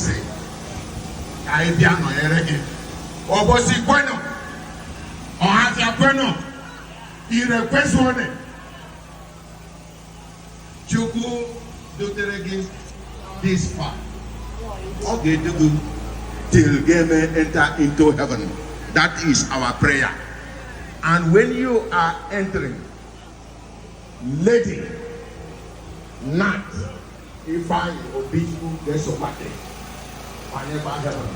Sị ka anyị bịa nọnyere gị. Obosi kwenu, Ọhafịa kwenu, Ire kwezuone. Chukwu dotere gị this far, ọ ga-edu gị till gị may enter into heaven. That is our prayer. And when you are entering, Lady Nat Ifeanyi Obichukwu ga-esokwa gị banyekwa heaven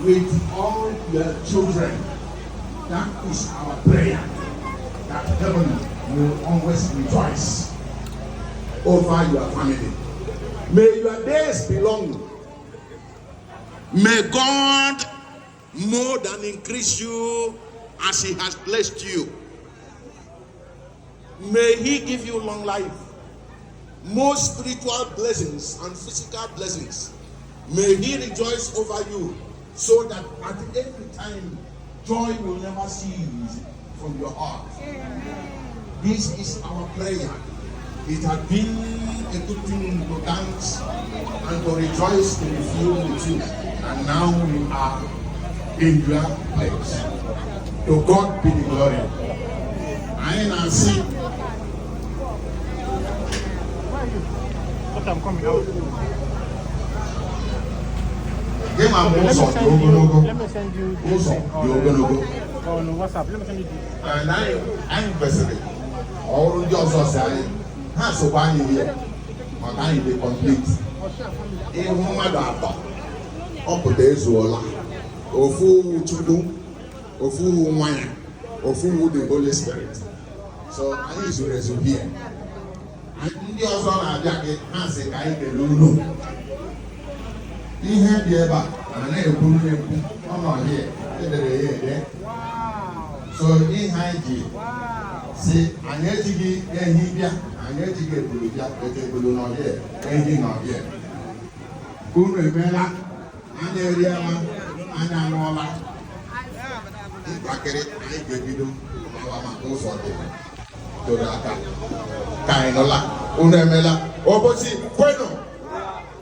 with all your children. That is our prayer, that heaven will always rejoice over your family. May your days be long. May God more than increase you as He has blessed you. May He give you long life, more spiritual blessings and physical blessings. May He rejoice over you so that at every time joy will never cease from your heart. This is our prayer. It has been a good thing to dance and to rejoice in the field with you. And now we are in your place. To God be the glory. Anyị na-asị Okay, I'm coming out. Gị ma bụ Let ụzọ me dị send you. ogologo. Let me send you this Ụzọ thing dị on, ogologo. on WhatsApp. Let me send you this. And anyị kwesịrị ọrụ ndị ọzọ si anyị ha sokwa anyị here maka anyị dị complete. Ịhụ mmadụ atọ ọ pụta ezuola. Ofu wu Chukwu, ofu wu nwa ya, ofu wu the Holy Spirit. So anyị zuru ezu here. Ndị ọzọ na-abịa gị ha sị ka anyị kelee unu. Ihe dị ebe a a na-ekwuru na-ekwu ọ nọ here, edere ya ede. So ihe anyị ji si anyị ejighị ehi bịa, anyị ejighị ebulu bịa, eji ebulu nọ here, ehi nọ here. Unu emeela, anyị eriela, anyị aṅụọla. Ntakịrị anyị ga-ebido mawa maka ụzọ dị toro aka ka anyị nọla. Unu emeela. Obosi kwenu,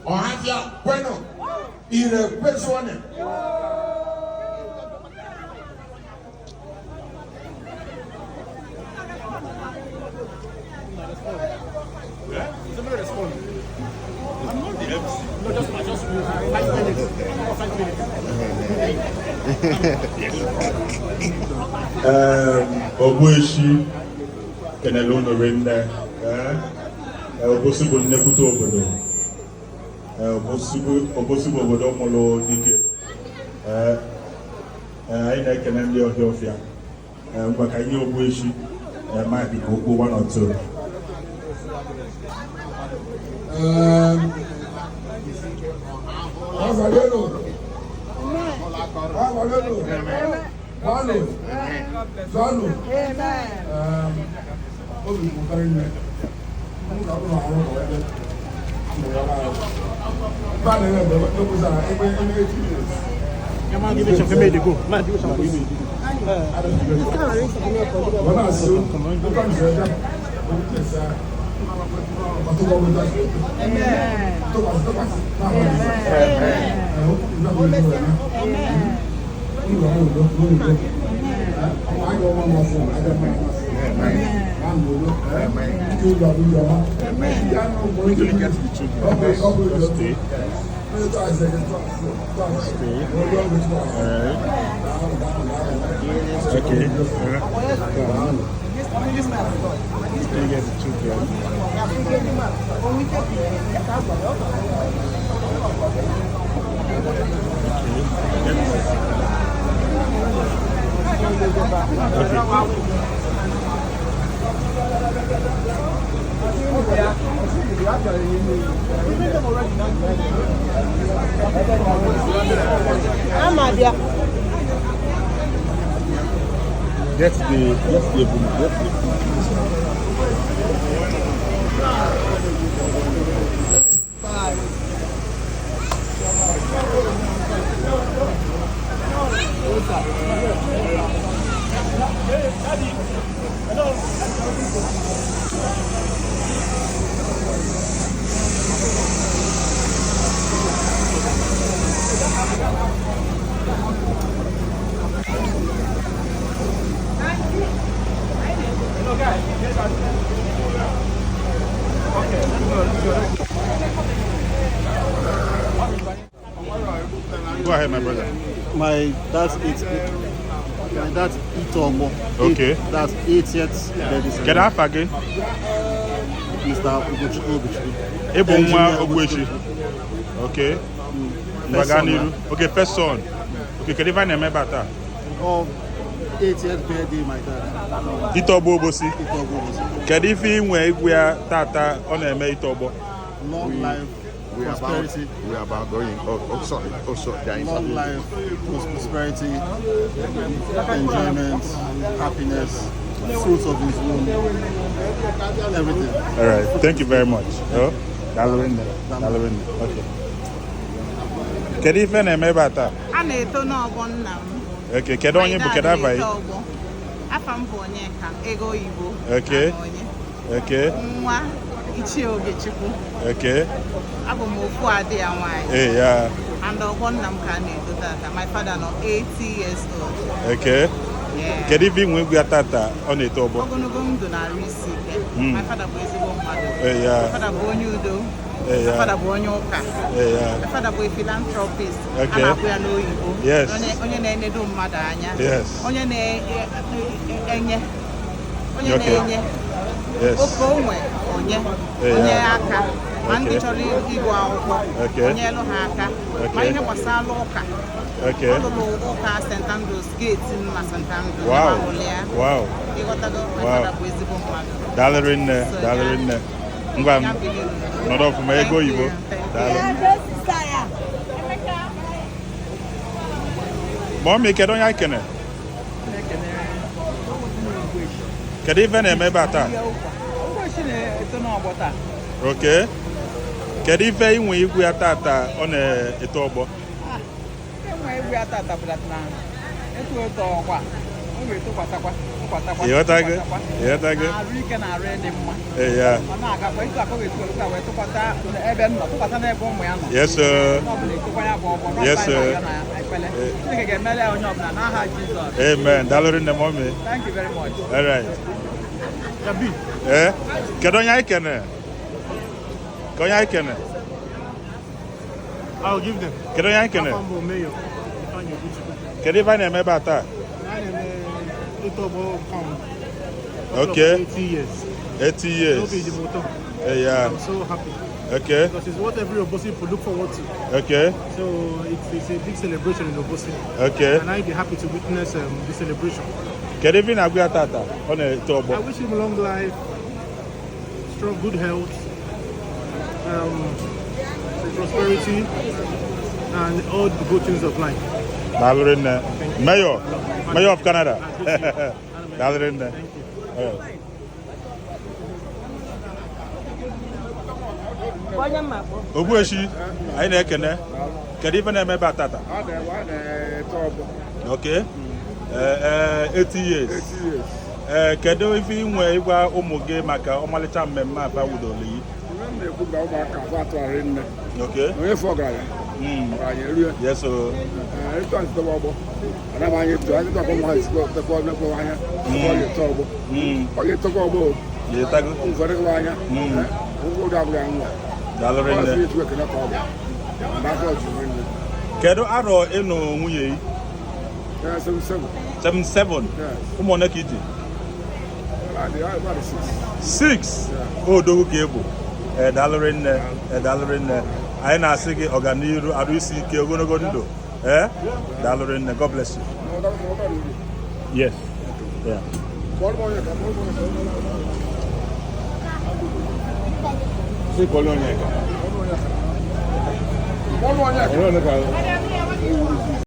Ọhafịa kwenu, Ire kwezuone. Somebody respond. I'm not the MC. No, just I just 5 minutes. 5 minutes. Ogbueshi kenele unu rinne. Obosi bụ nnekwute obodo. Obosi bụ obodo mụrụ dike. Anyị na-ekene ndị ọhịa ọfịa. Ngwa, ka nye Ogbueshi mic ka okwu one or two. Azalelo. Azalelo. Kwano. Zanu. Obi m karị nne. M ga-abụ na ọrụ ka ebe. Ba na ebe ebe ekwusara ebe ebe 8 minutes. Yeah, man, give me some. Give me the go. Man, give me some. Give me the go. Wọ́n náà sí ó kàn sí ẹja. Ọtún wọ́n wọ́n tó wà tó wà náà wọ́n ní. Ẹ̀ ó kúrò náà wọ́n ní ìwé náà. Ìwé àwọn òdò lórí ìlú. Ọmọ ayọ̀ wọn lọ fún ọmọ ayọ̀ wọn lọ fún ọmọ. Quickly get the children. Just stay. Stay. Alright. Okay. Come. Quickly get the children. Okay. Okay. Amadia. Get the Go ahead, my brother. My dad's eight. My dad's Itomo. Okay. That's 80th birthday. Kedu afa gị? Mr. Ugochukwu Ogochukwu. Ị bụ nwa Engineer Ogbuechi. Ugochukwu. Okay. Ngwa First gaa son, n'iru. Okay, first son. Okay, kedu ife a na-eme ebe a taa? Oh, 80th birthday, my dad. Ite ọgbọ Obosi. Itomo Obosi. Kedu ife ị nwe igwe ya tata ọ na-eme ite ọgbọ? Long life, We are about, prosperity. we are about going. Oh, oh, sorry. Oh, sorry. There is Long life, prosperity, enjoyment, happiness, fruits of his womb, everything. All right. Thank you very much. Oh, daalụ rinne. Daalụ rinne. Okay. Kedu ife na-eme ebe a taa? A na-eto n'ọgbọ nna m. Okay, kedu onye bụ kedu afa gị? Ọgbọ. Afa m bụ Onyeka, ego oyibo. Okay. Aha onye. Okay. Nwa Ichie Ogechukwu. Okay. Abụ m ofu adị ya nwaanyị. Ee, ya. And ọgbọ nna m ka a na-eto tata. My father nọ 80 years old. Okay. Yeah. Kedu ife inwe egwu ya tata ọ na-eto ọgbọ? Ogologo ndụ na-arụ isi ike. My father bụ ezigbo mmadụ. Ee, ya. My father bụ onye udo. Ee, My ya. father bụ onye ụka. Ee, ya. My father bụ a philanthropist. Okay. A na-akpọ ya n'oyibo. Yes. Onye na-enedo mmadụ anya. Yes. Onye na-enye. Onye Okay. na-enye. Yes. Oke onwe onye. Ee, Onye ya. aka. Ma ndị Okay. chọrọ ịgụ akwụkwọ. Okay. Onye elu ha aka. Ma Okay. ihe gbasara ụka. Okay. Ọ lụrụ ụka St. Andrews gate na St. Andrews. Wow. Ebe ahụ ya. Wow. Ịghọtago? My Wow. father bụ ezigbo mmadụ. Daalụ rinne. Daalụ rinne. Ngwa m Ya biri n'udo. nọrọ ọfụma ego Thank you. oyibo. Thank you. Daalụ. Mọmi, kedu onye anyị kene? Kedu ife na-eme ebe a taa? Ogbuechi na-eto n'ọgbọ taa. Okay. Kedu ife inwe igwe ya tata ọ na-eto ọgbọ? Enwe egwu ya tata bụ na eto eto ọkwa ọ ga-etokwatakwa tụkwatakwa Ịghọtago? tụkwatakwa. Ịghọtago? Na arụ ike na arụ ịdị mma. Ee, ya. Ọ na-agakwa etu akọ ga-etu otu a wee tụkwata ebe m nọ tụkwata n'ebe ụmụ ya nọ. Yes, sir. Onye ọbụla etokwa ya bụ ọgbọ Yes, sir. n'ọkwa na ekpele. Chineke ga-emere ya onye ọbụla n'aha Jizọs. Amen. Daalụ rinne mọmi. Thank you very much. All right. Ya bi. Ee, kedu onye anyị kene? Ka onye anyị kene? I'll give them. Kedu onye anyị kene? Afa m bụ Mayor Ifeanyi Ogochukwu. Kedu ife a na-eme ebe a taa? A na-eme ito ọgbọ farm. Okay. 80 years. 80 years. Obi dị m ụtọ. Ee, ya. I'm so happy Okay. because it's what every Obosi would look forward to. Okay. So it's a big celebration in Obosi. Okay. And I'd be happy to witness the celebration. Kedu ife ị na-agwa ya tata ọ na-eto ọgbọ? I wish him long life, strong, good health, prosperity, and all the good things of life. Daalụ rinne. Mayor. Mayor of Canada. Daalụ rinne. Thank you. All right. Ogbuechi, anyị na-ekene. Kedu ife na-eme ebe a tata? Okay. Ee, 80 years. Ee, kedu ife ị nwe ịgwa ụmụ gị maka ọmalịcha mmemme a wudoro yi? Na-ekwu na ụmụaka afọ atụgharị nne. Okay. Na onye fọ ọgaranya. Ọgaranya erie. Yes, sir. Etu anyị tọgbọ ọgbọ. Ana m anya etu anyị tọgbọ ụmụ ha esikwa tekwa nekwa anya. Ọ ga-eto ọgbọ. Ọ ga-etokwa ọgbọ o. Ịghọtago? Ụfọdụ kwa anya. Ụfọdụ abụghị nwa. Daalụ Ọ rinne. sị etu ekene ka ọ bụ. Mgbe afọ juru nne. Kedu arọ ịnụ nwunye yi? Yeah, 77. 77. Yes. Ụmụ ole ka iji? About six. 6. Odogwu ka ị bụ. Ee, daalụ rinne. Ee, daalụ rinne. Anyị na-asị gị ọganiru, arụ isi ike, ogologo ndụ. Ee, daalụ rinne. God bless you. Yes. Yeah.